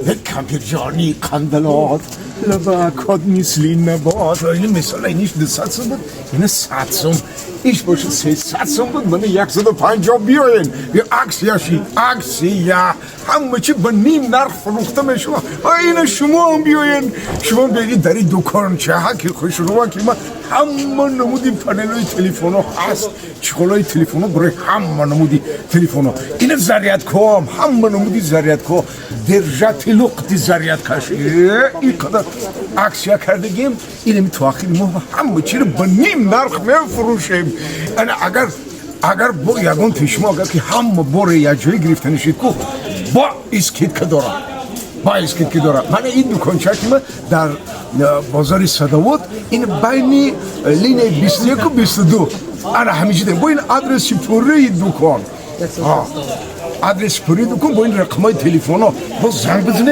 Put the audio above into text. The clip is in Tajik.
Кампирҷони қандалот, лабакот мисли набот. Ин мисол, иниш 200 сум буд, ина 100 сум, иш боша 300 сум буд, мана 150. Биёен, акция шид, акция, ҳама чи ба ним нарх фурӯхта мешавад. Ина шумо ҳам биёен, шумо биёед дар ин дуконча, ки хушрӯа, ки ма ҳама намуди панелои телефонҳо ҳаст, чехолои телефонҳо барои ҳама намуди телефонҳо, ина зарядкаам, ҳама намуди зарядкаҳо, держателу қити зарядкаш. Ин қадар акция кардагим, инами то ахири моҳ ҳама чиро ба ним нарх мефурӯшем. Ана агар бо ягон шумо, агар ки ҳама боре якҷоя гирифта нишид ку, бо скидка дорам, бо скидка дорам. Мана ин дукончаки ма дар бозори Садовод, ин байни линияи 21-у 22, ана ҳамиҷида бо ин адреси пурраи дукон, адреси пурраи дукон бо ин рақамҳои телефонҳо, боз занг бизанед.